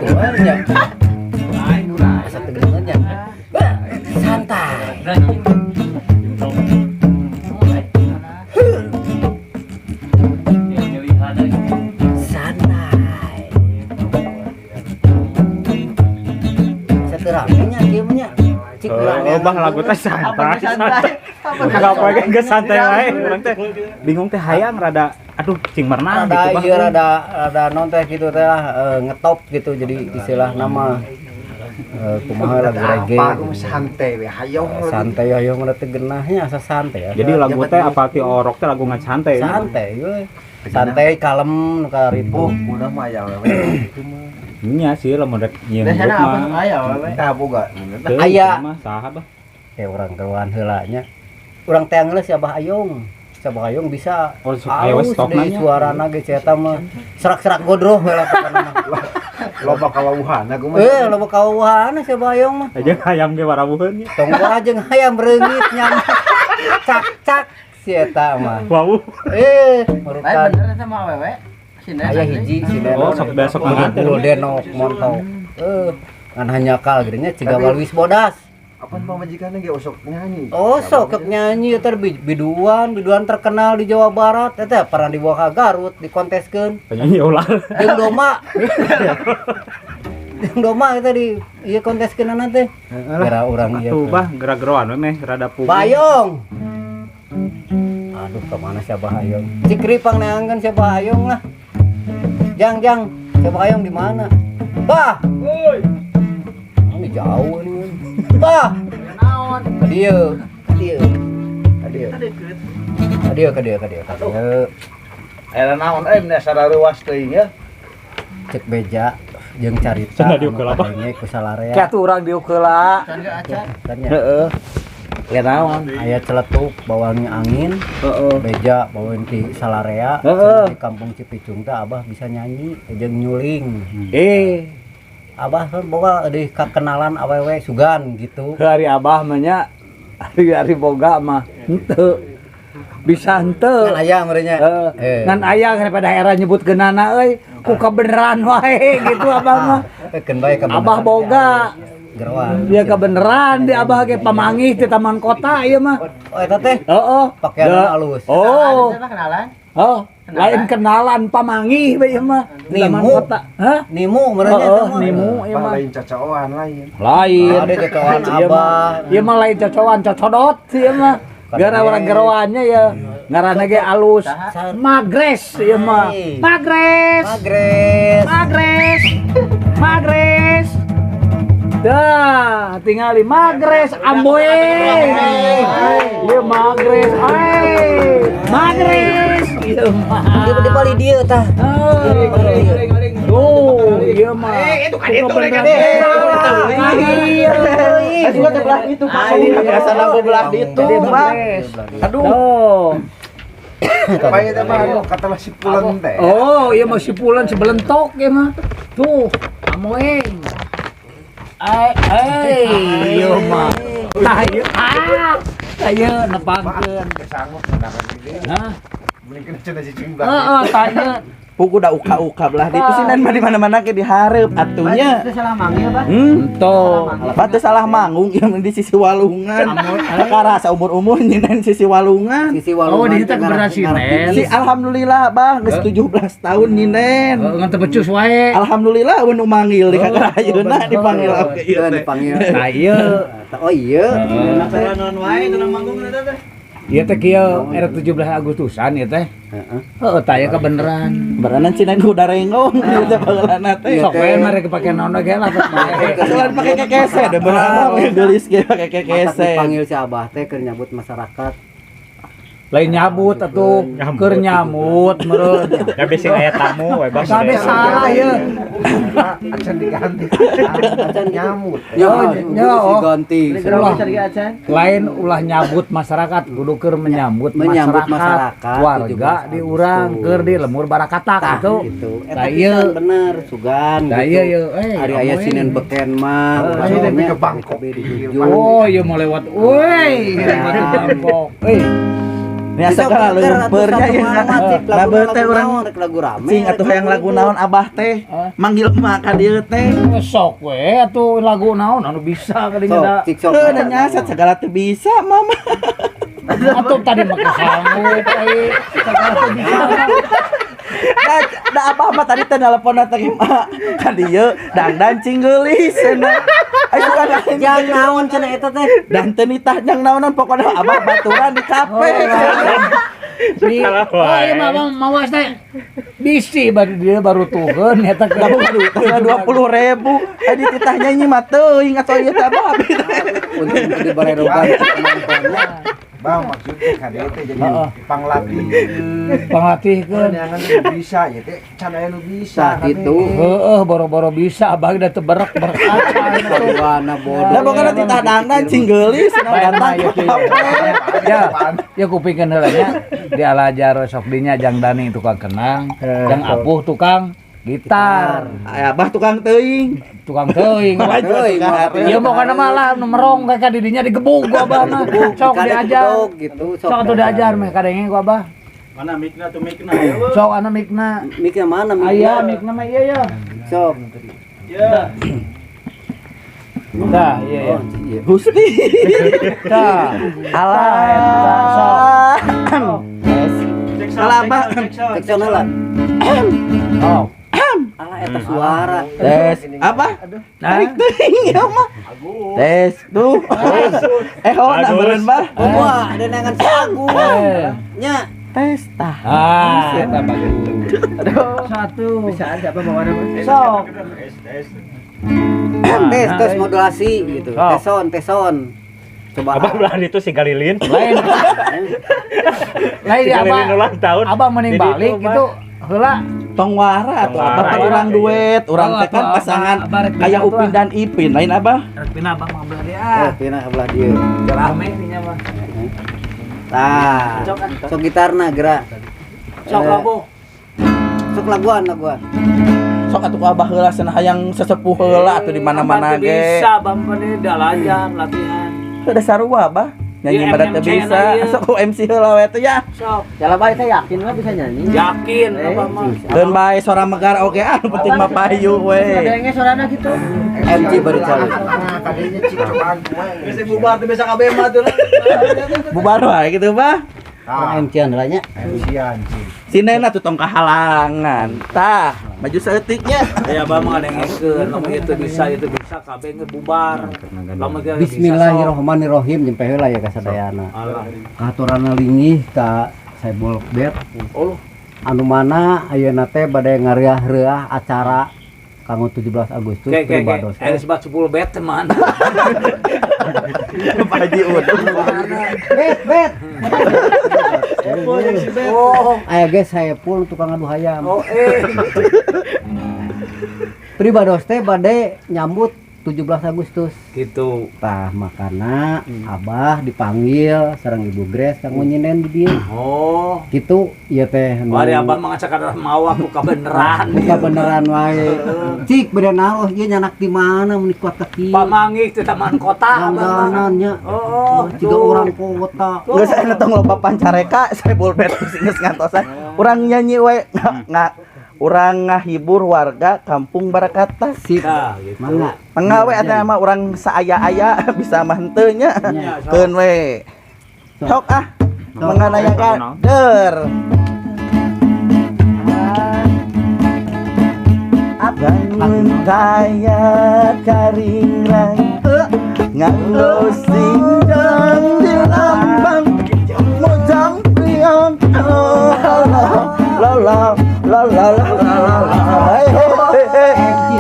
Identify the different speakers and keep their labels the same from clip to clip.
Speaker 1: Kitu nya. Asa teu geuningan nya. Santai. Santai. Asa teu rame nya kieu mah nya. Cik urang
Speaker 2: Oh, bah lagu teh santai. Enggak apa geus santai wae urang teh. Bingung teh hayang rada aduh cing merenang
Speaker 1: rada
Speaker 2: gitu bah.
Speaker 1: Iya, rada rada non teh gitu teh lah, ngetop gitu, jadi istilah nama kumaha lagu reggae.
Speaker 3: Apa aku mah santai we hayang.
Speaker 1: Santai ayo mah teu geunahnya asa santai ya.
Speaker 2: Jadi lagu teh apa ti orok teh lagu ngan santai.
Speaker 1: Santai we. Santai kalem nu karitu.
Speaker 3: Oh, udah mah aya we itu mah.
Speaker 2: Nya sih lamun rek nyieun
Speaker 4: Biasana
Speaker 2: grup
Speaker 4: apa
Speaker 2: mah.
Speaker 4: aya we.
Speaker 3: Tah boga.
Speaker 2: Teu,
Speaker 1: Aya.
Speaker 2: mah saha bah.
Speaker 1: Urang keluan heula nya. Urang teang heula si Abah Ayong. Si Abah Ayong bisa
Speaker 2: Oh, sok aya we
Speaker 1: halus
Speaker 2: stokna
Speaker 1: deui
Speaker 2: nya.
Speaker 1: Suarana ge si eta mah serak-serak godroh heula pokona mah.
Speaker 3: Loba kalauhan aku mah.
Speaker 1: Loba kawuhana si Abah Ayong mah.
Speaker 2: Aja hayam ge warawuheun nya.
Speaker 1: Tong wae jeung hayam reungit nyam. Cak-cak si eta mah.
Speaker 2: Wow.
Speaker 4: Lain
Speaker 1: Merupakan
Speaker 4: bener eta mah awewe. Sinden.
Speaker 1: Aya hiji si
Speaker 2: Oh, sok besok mangan.
Speaker 1: Bulu denok montok. Ngan hanyakal gitu nya ciga walwis bodas.
Speaker 3: Apa pamajikanna ge osok nyanyi.
Speaker 1: Oh, sok keur nyanyi eta biduan, biduan terkenal di Jawa Barat. Eta pernah dibawa ka Garut dikonteskeun.
Speaker 2: Penyanyi ular.
Speaker 1: Jeung doma. Jeung doma eta di ieu konteskeunana teh. Kira urang ieu.
Speaker 2: Tuh bah gerak-geroan we meh rada puguh.
Speaker 1: Bayong. Aduh, kemana si Abah Ayong? Cikri pang neangan si Abah Ayong lah. Jang, jang, si Abah Ayong di mana? Bah. Woi. Ini jauh ini. Bah.
Speaker 4: Naon?
Speaker 1: Ka dieu, ka dieu. Ka dieu. Ka dieu, ka dieu, ka dieu, ka dieu.
Speaker 5: Aya naon euy meni sarareuwas teuing ya.
Speaker 1: Cek beja jeung carita
Speaker 2: Cenah diuk heula, Bah.
Speaker 1: kadenge ku salarea.
Speaker 5: Kieu atuh urang diuk heula.
Speaker 4: Can ge acan.
Speaker 1: Tanya,
Speaker 5: Heeh. Ya naon?
Speaker 1: Aya celetuk bawaannya angin,
Speaker 5: Heeh.
Speaker 1: beja bawain ti salarea
Speaker 5: Heeh.
Speaker 1: di kampung Cipicung teh Abah bisa nyanyi jeung nyuling. Abah kan boga di kenalan awewe sugan gitu.
Speaker 5: Hari Abah mah nya ari ari boga mah henteu. Bisa henteu.
Speaker 1: Ngan aya merenya.
Speaker 5: Heeh. Ngan aya daripada era nyebutkeunana euy, ku kabeneran wae gitu Abah mah.
Speaker 1: Keun bae kabeneran.
Speaker 5: Abah boga.
Speaker 1: Geroan.
Speaker 5: Dia kebeneran di Abah ge pamanggih di taman kota ieu mah.
Speaker 1: Oh, eta teh
Speaker 5: Heeh.
Speaker 1: pakaian halus.
Speaker 5: Oh.
Speaker 4: Ada kenalan.
Speaker 5: Oh, lain kenalan pamanggih we ieu mah. Di taman
Speaker 1: Nimu.
Speaker 5: kota. Hah?
Speaker 1: Nimu merenya
Speaker 5: Heeh,
Speaker 1: eta mah.
Speaker 5: nimu ieu
Speaker 3: Bah
Speaker 5: mah.
Speaker 3: lain cocokan lain.
Speaker 5: Lain.
Speaker 1: Ada cocokan
Speaker 5: Ieu mah-
Speaker 1: Abah.
Speaker 5: Ieu mah lain cocokan, cocodot ieu mah. Gara orang geroannya ya ngaranna ge alus. Magres ieu mah.
Speaker 1: Hai.
Speaker 5: Magres.
Speaker 1: Magres.
Speaker 5: Magres. Magres. Dah, tingali Magres amboe. Ieu Magres. Ai, Magres. Ieu mah.
Speaker 1: Di bali dieu tah.
Speaker 5: Tuh, ieu mah.
Speaker 3: Itu kan itu
Speaker 5: Kebeneran.
Speaker 3: kan.
Speaker 5: Iya.
Speaker 4: Juga teh belah itu
Speaker 6: Biasa belah ditu, Bang.
Speaker 5: Aduh. Oh.
Speaker 3: Apa eta mah anu kata si pulen teh.
Speaker 5: Oh, iya mah si pulan si belentok ya mah. Tuh, amoeng. Eh, eh, iya mah. Tah ieu ah. Tah ieu nepangkeun.
Speaker 3: Kesanggup mendakan gede.
Speaker 5: Hah?
Speaker 3: Mending kena cenah cicing belah.
Speaker 5: Heeh, tah ieu.
Speaker 6: Puku da uka-uka belah ditu sih dan mah di mana-mana ge dihareup atunya.
Speaker 4: Itu salah manggil, Bah.
Speaker 5: Tuh.
Speaker 6: Batu salah manggung ieu di sisi walungan. Perkara saumur-umur nyinen sisi walungan.
Speaker 1: Sisi walungan.
Speaker 5: Oh, di situ kebenaran sinen.
Speaker 6: Si alhamdulillah bah geus 17 tahun nyinen.
Speaker 5: Heeh, ngan teu becus wae.
Speaker 6: Alhamdulillah eueun nu manggil di kakara ayeuna dipanggil oge ieu
Speaker 1: Ieu
Speaker 6: teh.
Speaker 1: dipanggil.
Speaker 5: Tah ieu.
Speaker 1: Oh iya.
Speaker 4: Naon wae itu manggung eta teh.
Speaker 5: Ieu teh kieu era 17 Agustusan ieu teh.
Speaker 1: Heeh.
Speaker 5: Heeh, tah ieu kebeneran.
Speaker 6: Beranan cina ku darengong ieu teh baheulana teh.
Speaker 5: Sok we mah rek pake naon ge lah bae.
Speaker 6: Keselan pake kekese deh beneran geulis ge pake
Speaker 1: Matak
Speaker 6: kekese.
Speaker 1: dipanggil si Abah teh keur nyabut masyarakat.
Speaker 5: Lain nyabut atuh, keur nyamut meureun.
Speaker 2: Ya bisi aya tamu we bah.
Speaker 5: Sabe salah ye.
Speaker 3: Acan diganti.
Speaker 1: Acan
Speaker 3: nyamut.
Speaker 1: Ya,
Speaker 5: Oh,
Speaker 1: ya,
Speaker 5: ya, oh.
Speaker 1: diganti.
Speaker 5: Ulah.
Speaker 4: Cari acan.
Speaker 5: Lain ulah nyabut masyarakat, kudu keur menyambut
Speaker 1: Menyambut masyarakat,
Speaker 5: warga
Speaker 1: 17
Speaker 5: di urang keur di lembur barakatak
Speaker 1: Tah,
Speaker 5: gitu.
Speaker 1: gitu. Eta
Speaker 5: Tah ieu.
Speaker 1: pisan bener, sugan
Speaker 5: Tah
Speaker 1: gitu.
Speaker 5: ieu ieu eh
Speaker 1: Ari aya
Speaker 5: amoy.
Speaker 1: sinen beken mah,
Speaker 3: Ini
Speaker 1: urangnya
Speaker 3: lebih ke Bangkok.
Speaker 1: lebih dijunjung.
Speaker 5: Oh, ieu mau lewat. Woi, lewat di Bangkok. Euy.
Speaker 6: Ini asa kana leumpeur nya ieu. Nah teh urang
Speaker 1: lagu rame.
Speaker 6: Cing atuh hayang lagu naon abah teh? Manggil emak ka dieu teh.
Speaker 5: Sok we atuh lagu naon anu bisa kadinya da.
Speaker 1: Sok, cik sok.
Speaker 6: Heuh da nyasat segala teu bisa mama.
Speaker 5: Atuh tadi mah sanggup ai segala teu bisa.
Speaker 6: Da abah mah tadi teh nelpon teh emak ka dieu dangdan cing geulis cenah. Ayo kan
Speaker 1: Jang naon cenah eta teh?
Speaker 6: Dan teu nitah jang naonan pokona abah baturan di kafe.
Speaker 5: Di, oh iya mah mawas teh. Bisi baru dia baru tuheun eta
Speaker 6: Da baru 20.000. Eh dititah nyanyi mah teuing atuh ieu teh abah.
Speaker 1: Untuk dibarerogan penontonnya.
Speaker 3: Bang maksudnya ka dieu teh jadi panglatih.
Speaker 5: Panglatihkeun.
Speaker 3: Jangan nu bisa ya teh can aya nu bisa.
Speaker 1: Tah gitu.
Speaker 5: Heeh, boro-boro bisa abah da teu berek berek.
Speaker 1: Paduana bodoh.
Speaker 6: Da pokona titah dangdan cing geulis datang
Speaker 5: Ya,
Speaker 6: ke kafe.
Speaker 5: ya, ya kupingkeun heula nya dialajar sok dinya Jang Dani tukang kenang, Jang Apuh tukang gitar,
Speaker 6: Ay, abah tukang teuing.
Speaker 5: tukang teuing.
Speaker 1: Teuing,
Speaker 5: Ieu mah kana malah nu merong ka didinya digebug ku abah mah. Sok diajar.
Speaker 1: Gitu,
Speaker 5: Sok atuh diajar meh kadenge ku abah.
Speaker 2: Mana mikna tuh mikna?
Speaker 5: Sok anu mikna.
Speaker 1: Mikna mana mikna?
Speaker 5: Aya mikna mah ieu ya.
Speaker 1: Sok.
Speaker 2: Ya.
Speaker 5: Tah, iya ya.
Speaker 1: Iya.
Speaker 6: Gusti.
Speaker 5: Tah.
Speaker 6: Alah. Alah, abah.
Speaker 1: Cek sound heula.
Speaker 5: Oh.
Speaker 1: Alah eta suara.
Speaker 6: Tes apa? Tarik teuing ya mah. Tes tuh. Eh hona meureun bah.
Speaker 1: Wah, ada nangan si Agung. Nya.
Speaker 6: Tes tah.
Speaker 5: Ah, eta bagus. Satu.
Speaker 4: Bisa aja apa mau mana?
Speaker 5: Sok.
Speaker 1: Tes tes modulasi gitu.
Speaker 5: Sok.
Speaker 1: Teson, teson. Coba.
Speaker 2: Abah belah itu si Galilin.
Speaker 5: Lain. Lain
Speaker 2: Si
Speaker 5: ya,
Speaker 2: Galilin
Speaker 5: abah.
Speaker 2: ulang tahun.
Speaker 5: Abah mending
Speaker 2: Jadi
Speaker 5: balik
Speaker 2: itu,
Speaker 5: gitu heula.
Speaker 6: Tong wara atuh
Speaker 2: Tong
Speaker 6: abah
Speaker 2: wara,
Speaker 6: kan urang
Speaker 2: iya.
Speaker 6: duet, urang
Speaker 5: Oh,
Speaker 6: teh kan
Speaker 5: atuh,
Speaker 6: pasangan
Speaker 5: abah rek
Speaker 6: kayak
Speaker 5: pindah
Speaker 6: Upin
Speaker 5: tuh,
Speaker 6: dan Ipin, lain abah.
Speaker 5: Rek pindah abah mah belah dia.
Speaker 1: Oh, pindah ke belah dieu.
Speaker 5: Rame dinya mah.
Speaker 1: Tah. Sok gitarna gerak.
Speaker 5: Sok lagu.
Speaker 1: Sok laguan, laguan.
Speaker 6: Sok atuh ku abah heula cenah hayang sesepuh heula atuh di mana-mana
Speaker 5: Abah teu
Speaker 6: ge.
Speaker 5: Bisa abah mah dialajar latihan.
Speaker 6: Udah sarua abah. Nyanyi
Speaker 5: Iya,
Speaker 6: pada teu
Speaker 5: MMC
Speaker 6: bisa.
Speaker 5: na ieu.
Speaker 6: Sok ku MC heula we teh ya.
Speaker 5: Sok.
Speaker 4: Jalan bae teh yakin lah bisa nyanyi.
Speaker 5: Yakin abah mah.
Speaker 6: Keun bae sora megar oge ah nu penting mah payu we.
Speaker 4: Adanya sorana gitu.
Speaker 1: MC baru cari.
Speaker 3: Kadenya cik cobaan kumaha.
Speaker 4: Bisa bubar tuh bisa kabeh mah tuh.
Speaker 6: Bubar wae gitu bah.
Speaker 3: Tah,
Speaker 1: MC heula nya.
Speaker 3: MC-an cik.
Speaker 6: Sinena tuh tong kahalangan. Tah, maju saeutiknya.
Speaker 5: Ya abah mah ngadengekeun lamun ieu teu bisa ieu teu bisa kabeh geus bubar. Lamun teu bisa, sok.
Speaker 1: Bismillahirrahmanirrahim nyampe heula ya ka sadayana.
Speaker 5: Alah.
Speaker 1: Katurana lingih ka Saibul Bet.
Speaker 5: Oh,
Speaker 1: Anu mana ayeuna teh bade ngariah-reuah acara kanggo 17 Agustus
Speaker 5: Oke, oke, oke.
Speaker 1: pribados.
Speaker 5: Ayo sebat 10 bet teman.
Speaker 6: Pak Haji Udung.
Speaker 1: Bet, bet.
Speaker 5: Oh,
Speaker 1: Aya ge Saepul tukang adu hayam.
Speaker 5: oh eh.
Speaker 1: Pribados teh bade nyambut 17 Agustus.
Speaker 5: Gitu.
Speaker 1: Tah makana abah dipanggil sareng Ibu Grace kanggo nyinen di dieu.
Speaker 5: Oh.
Speaker 1: Gitu ieu teh nu
Speaker 5: Wari abah mah ngacak mawa ku kabeneran.
Speaker 1: Buka beneran wae. Cik beda naruh ieu nyanak di mana mun kuat ka kieu.
Speaker 5: Pamangih di taman kota abah mah.
Speaker 1: Langganan nya.
Speaker 5: Oh,
Speaker 1: Tiga orang kota.
Speaker 6: Geus aya tong loba pancareka Saibul Bet geus ngantosan. Urang nyanyi we nga urang ngahibur warga kampung Barakata.
Speaker 1: Sip.
Speaker 5: Nah, gitu.
Speaker 1: Mangga.
Speaker 6: Mangga we atuh mah urang saaya-aya bisa mah henteu nya.
Speaker 5: Ya, sok.
Speaker 6: Keun we. Sok ah. Mangga nanya ka der. Bangun kaya karingrang nganggo sinjang di lambang mojang priang la la la la la la la la hey, hey, hey.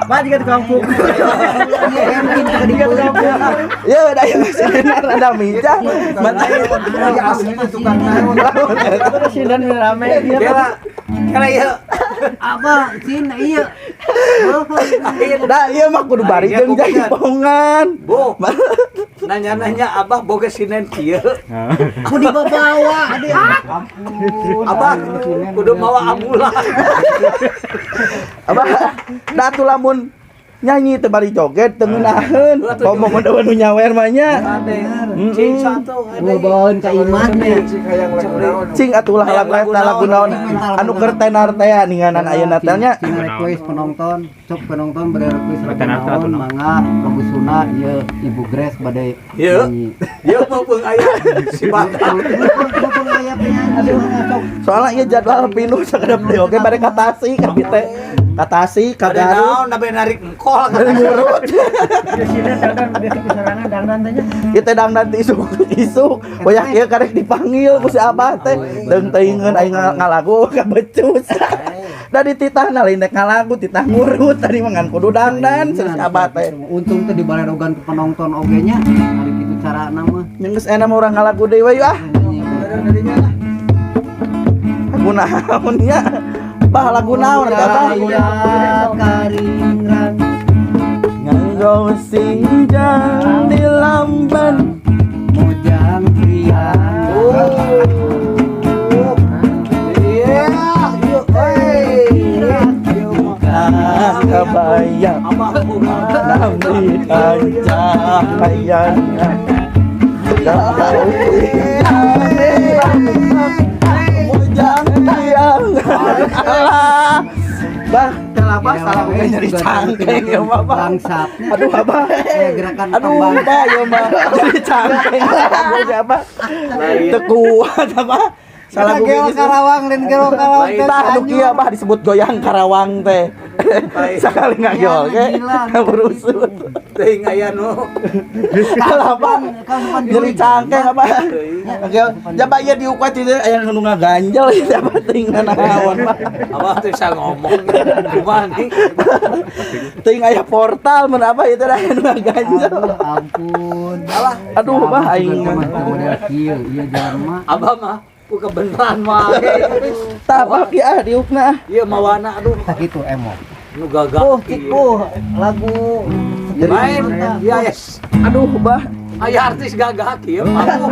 Speaker 4: Pak juga tukang pukul.
Speaker 6: Ya udah ya sinar ada mijah. Mata
Speaker 3: Ya aslinya tukang naon.
Speaker 4: Sinan rame dia.
Speaker 5: Kira kira ieu.
Speaker 1: Apa sin iya.
Speaker 6: Dah ieu mah kudu bari jeung jaipongan.
Speaker 5: Bu. Nanya-nanya abah boga sinen kieu.
Speaker 1: Aku dibawa ade.
Speaker 5: Abah kudu mawa ambulan.
Speaker 6: Abah, da atuh lamun Nyanyi teh bari joget teu ngeunaheun. Komo mun nu nyawer mah nya.
Speaker 4: Cing satu.
Speaker 1: Bawaeun ka imah nya.
Speaker 3: Cing hayang lagu naon.
Speaker 6: Cing atuh lah lagu eta lagu naon anu keur tenar teh ninganan ayeuna teh nya.
Speaker 1: Cing request penonton, sok penonton bade request lagu
Speaker 2: Tenar teh atuh
Speaker 1: naon,
Speaker 2: naon.
Speaker 1: Mangga lagu Sunda ieu Ibu Grace bade
Speaker 7: Ieu.
Speaker 1: nyanyi.
Speaker 7: Ieu mumpung aya si Batak.
Speaker 1: Mumpung aya penyanyi mangga sok.
Speaker 6: Soalnya ieu jadwal pinuh sakedap deui oge bade ka Tasik ka teh. Ka Tasik ka
Speaker 7: Bade
Speaker 6: Garut.
Speaker 7: naon da bade narik engkol
Speaker 6: Bade ngurut.
Speaker 4: Presiden dangdan biasa kesarangan dangdan teh nya.
Speaker 6: Ieu teh dangdan teh isuk isuk. Wayah ieu karek dipanggil ku si Abah teh. Deung teuingeun aing ngalagu kabecus. Da dititahna lain rek ngalagu titah ngurut tadi mah ngan kudu dangdan cenah si Abah teh.
Speaker 1: Untung teh dibalerogan ku penonton oge nya. Ari kitu carana mah.
Speaker 6: Nya geus enak mah urang ngalagu deui we ah. Lagu naon nya? Bah lagu naon eta Abah?
Speaker 1: Karingrang.
Speaker 6: Nganggo sinjang di lamban
Speaker 1: Mojang pria.
Speaker 7: Iya, ieu euy.
Speaker 6: Kabaya
Speaker 7: Abah
Speaker 6: Nami kancahayana Mojang tiang. Alah. Bah, kenapa salah gue nyeri cangkeng ya mah, Bah?
Speaker 1: Bangsatnya.
Speaker 6: Aduh, Abah.
Speaker 1: Kayak gerakan
Speaker 6: Aduh,
Speaker 1: kembang.
Speaker 6: Bah, ya mah. Jadi cangkeng lagu siapa? Teu kuat apa? Salah gue
Speaker 1: Gelo
Speaker 6: gitu.
Speaker 1: Karawang lain gelo Karawang teh.
Speaker 6: Tah anu kieu Abah disebut goyang Karawang teh. Sakali ngagol ge berusut.
Speaker 7: Teuing aya nu
Speaker 6: Kalah apa? Nyeri cangkeng apa? Oke, jaba ieu diukat itu aya nu ngaganjel ieu apa teuing naon mah.
Speaker 7: Abah teh bisa ngomong kumaha nih.
Speaker 6: Teuing aya portal mun apa itu dah nu ngaganjel.
Speaker 1: Aduh, ampun.
Speaker 6: Aduh, bah aing mah.
Speaker 1: Model kieu ieu jalma.
Speaker 7: Abah mah ku kebenaran mah.
Speaker 6: Tah apa kieu ah diukna.
Speaker 7: Ieu mawana aduh
Speaker 1: Tah kitu emo.
Speaker 7: nu gagah.
Speaker 1: Oh, kitu lagu
Speaker 7: Lain, ya yes.
Speaker 6: Aduh, bah.
Speaker 7: Aya artis gagah kieu mampu.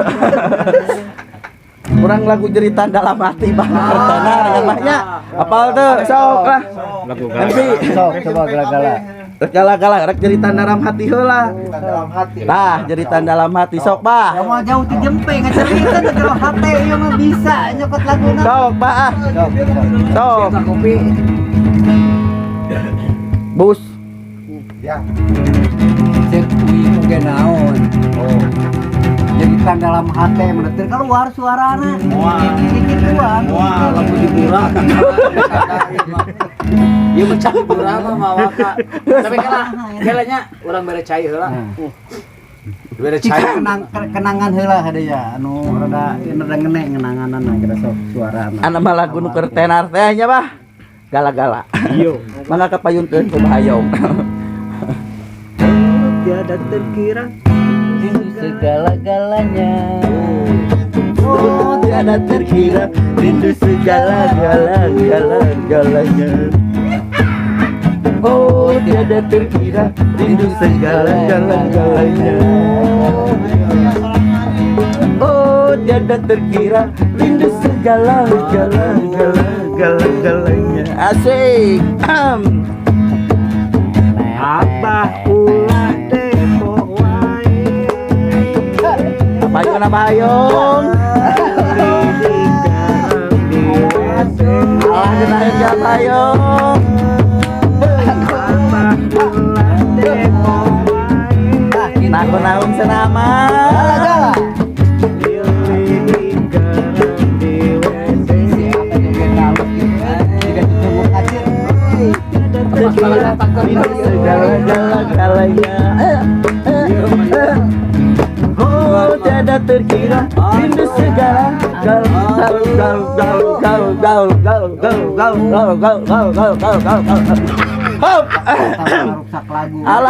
Speaker 6: Kurang lagu jeritan dalam hati bah tenar ya mah nya. Apal teu sok lah.
Speaker 2: Lagu
Speaker 6: MC
Speaker 1: Sok coba gala-gala.
Speaker 6: Rek gala-gala rek jeritan dalam hati heula.
Speaker 3: Dalam hati.
Speaker 6: Tah, jeritan dalam hati sok bah.
Speaker 1: Ya mau jauh ti jempe ngacerita jero hate ieu mah bisa nyokot laguna.
Speaker 6: Sok bah ah.
Speaker 1: Sok, sok.
Speaker 6: Sok.
Speaker 5: Kopi.
Speaker 6: Bus.
Speaker 3: Ya.
Speaker 1: Cek uing oge naon. Oh. Jeritan dalam hati menetir keluar suarana. Kikituan.
Speaker 7: Wah, lagu diburak. Ieu mah cak diburak mah mawaka. Tapi kala kelanya urang bere cai heula. Bere
Speaker 1: Cik
Speaker 7: cai.
Speaker 1: kenangan heula hade ya anu rada rada ngene kenanganana kira sok suarana.
Speaker 6: Ana mah lagu nu keur tenar teh nya bah. Gala-gala.
Speaker 2: Iyo.
Speaker 6: Mangga kapayunkeun ku Bahayong.
Speaker 4: Tiada terkira
Speaker 1: Rindu segala-galanya.
Speaker 6: Oh, tiada terkira rindu segala gala gala galanya. Oh, tiada terkira rindu segala gala galanya. Oh, tiada terkira rindu segala gala gala gala galanya. Asik. Am.
Speaker 2: Abah ulah tepok wae.
Speaker 6: Apa apa ayong? Alah genaheun ka payung.
Speaker 2: Abah ulah tepok wae.
Speaker 6: Nah, kunaon cenah mah?
Speaker 1: Gala-gala.
Speaker 2: Di
Speaker 1: Siapa joget halus gitu. Jika cucunguk acir.
Speaker 6: Segala-galanya. Oh, tiada terkira rindu segala gal gal gal gal gal gal gal gal gal gal gal gal gal gal gal gal. Hop.
Speaker 1: Tambah rusak lagu.
Speaker 6: Alah.